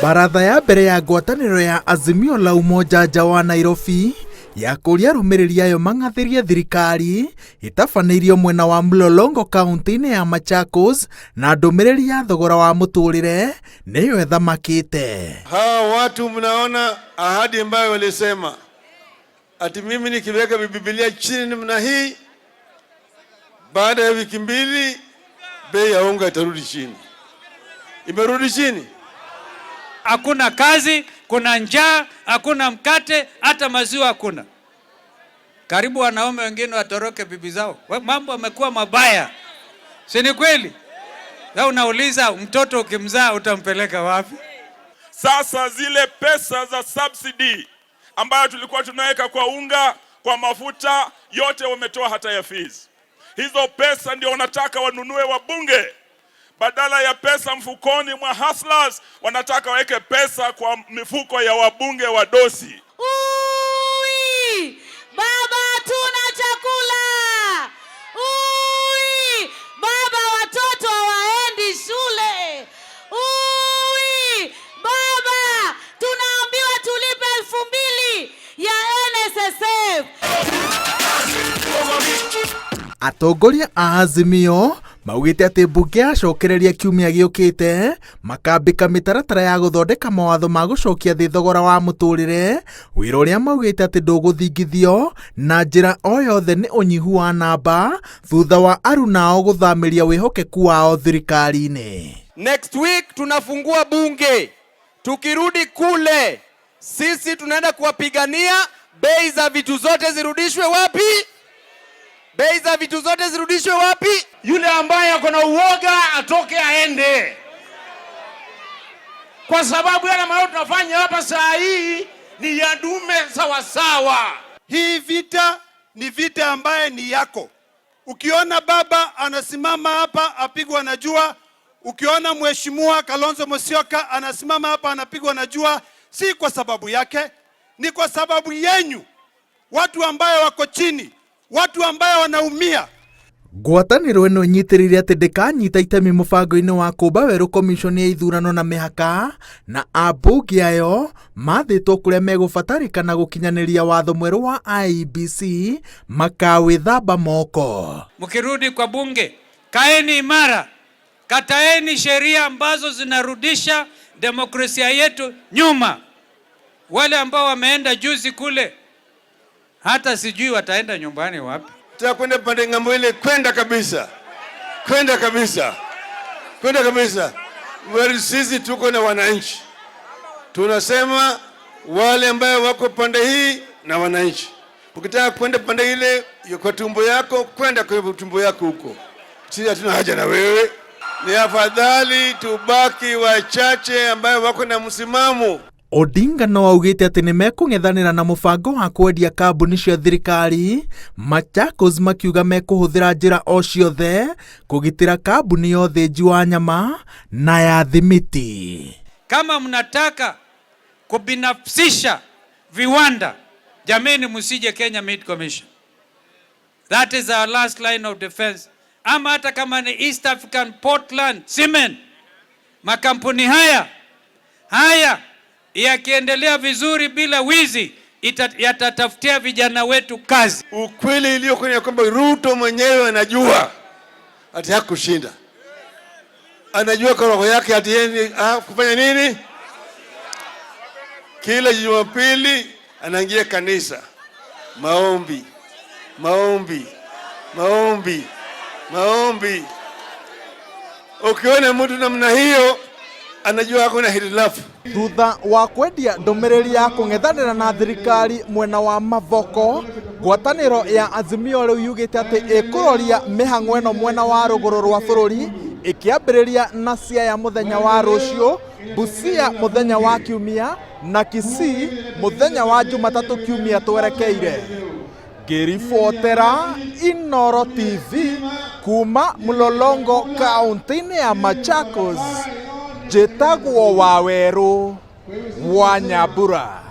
Baratha ya mbere ya ngwatanĩro ya Azimio la Umoja nja wa Nairobi ya kũria arũmĩrĩri ayo mang'athĩrie thirikari ĩtabanĩirio mwena wa Mlolongo kaunti-inĩ ya Machakos na ndũmĩrĩri ya thogora wa mũtũrĩre nĩyo ĩthamakĩte. Hawa watu mnaona ahadi ambayo walisema ati mimi nikiweka Biblia chini namna hii, baada ya wiki 2 bei ya unga itarudi chini. Imerudi chini. Hakuna kazi, kuna njaa, hakuna mkate, hata maziwa hakuna. Karibu wanaume wengine watoroke bibi zao. Mambo yamekuwa mabaya, si ni kweli? Sasa unauliza mtoto ukimzaa utampeleka wapi? Sasa zile pesa za subsidy ambayo tulikuwa tunaweka kwa unga, kwa mafuta, yote wametoa, hata ya fees. Hizo pesa ndio wanataka wanunue wabunge. Badala ya pesa mfukoni mwa hustlers, wanataka waweke pesa kwa mifuko ya wabunge wa dosi. Ui! Baba, tuna chakula. Ui! Baba, watoto hawaendi shule. Ui! Baba, tunaambiwa tulipe 2000 ya NSSF. Atongoria a Azimio maugĩte atĩ mbunge yacokereria kiumia gĩũkĩte makambĩka mĩtaratara ya gũthondeka mawatho ma gũcokia thĩ thogora wa mũtũrĩre, wĩra ũrĩa maugĩte atĩ ndũgũthingithio na njĩra o yothe nĩ ũnyihu wa namba thutha wa arunao gũthamĩria wĩhokeku wao thirikari-inĩ. Next week tunafungua bunge. Tukirudi kule sisi tunaenda kuwapigania bei za vitu zote zirudishwe wapi? Bei za vitu zote zirudishwe wapi? Yule ambaye ako na uoga atoke aende, kwa sababu yale ambayo tunafanya hapa saa hii ni ya dume sawasawa. Hii vita ni vita ambaye ni yako. Ukiona baba anasimama hapa apigwa na jua, ukiona mheshimiwa Kalonzo Musyoka anasimama hapa anapigwa na jua, si kwa sababu yake, ni kwa sababu yenyu, watu ambaye wako chini, watu ambaye wanaumia. Ngwatanĩro ĩno ĩnyitĩrĩire atĩ ndĩkanyita itemi mũbango-inĩ wa kũmba werũ komishoni ya ithurano na mĩhaka na ambunge ayo mathĩtwo kũrĩa megũbatarĩkana gũkinyanĩria watho mwerũ wa IEBC makawĩthamba moko. Mkirudi kwa bunge, kaeni imara, kataeni sheria ambazo zinarudisha demokrasia yetu nyuma. Wale ambao wameenda juzi kule, hata sijui wataenda nyumbani wapi. Tunataka kwenda pande ng'ambo ile, kwenda kabisa, kwenda kabisa, kwenda kabisa. Wale sisi tuko na wananchi, tunasema wale ambayo wako pande hii na wananchi. Ukitaka kwenda pande ile kwa tumbo yako, kwenda kwa tumbo yako huko. Sisi hatuna haja na wewe. Ni afadhali tubaki wachache ambayo wako na msimamo. Odinga no augĩte atĩ nĩ mekũng'ethanĩra na mũbango wa kwendia kambuni cia thirikari, Machakos makiuga mekũhũthĩra njĩra o ciothe kũgitĩra kambuni ya ũthĩnji wa nyama na ya thimiti. Kama mnataka kubinafsisha viwanda, jameni, msije Kenya Meat Commission. That is our last line of defense. Ama hata kama ni East African Portland Cement, makampuni haya yakiendelea vizuri bila wizi yatatafutia vijana wetu kazi. Ukweli iliyo kwenye kwamba Ruto mwenyewe anajua ati hakushinda, anajua kwa roho yake ati yeye kufanya nini. Kila Jumapili anaingia kanisa, maombi, maombi, maombi, maombi. Ukiona mtu namna hiyo anajua hakuna hitilafu. Thutha wa kwendia ndũmĩrĩri ya kũng'ethanĩra na thirikari mwena wa Mavoko, ngwatanĩro ya Azimio rĩu yugĩte atĩ ĩkũroria mĩhang'o ĩno mwena wa rũgũrũ rwa bũrũri ĩkĩambĩrĩria na Siaya mũthenya wa rũciũ, Busia mũthenya wa Kiumia na Kisii mũthenya wa Jumatatũ kiumia twerekeire. Ngĩribotera Inooro TV kuma Mlolongo kaunti-inĩ ya Machakos, njĩtagwo Wawerũ wa Nyambura.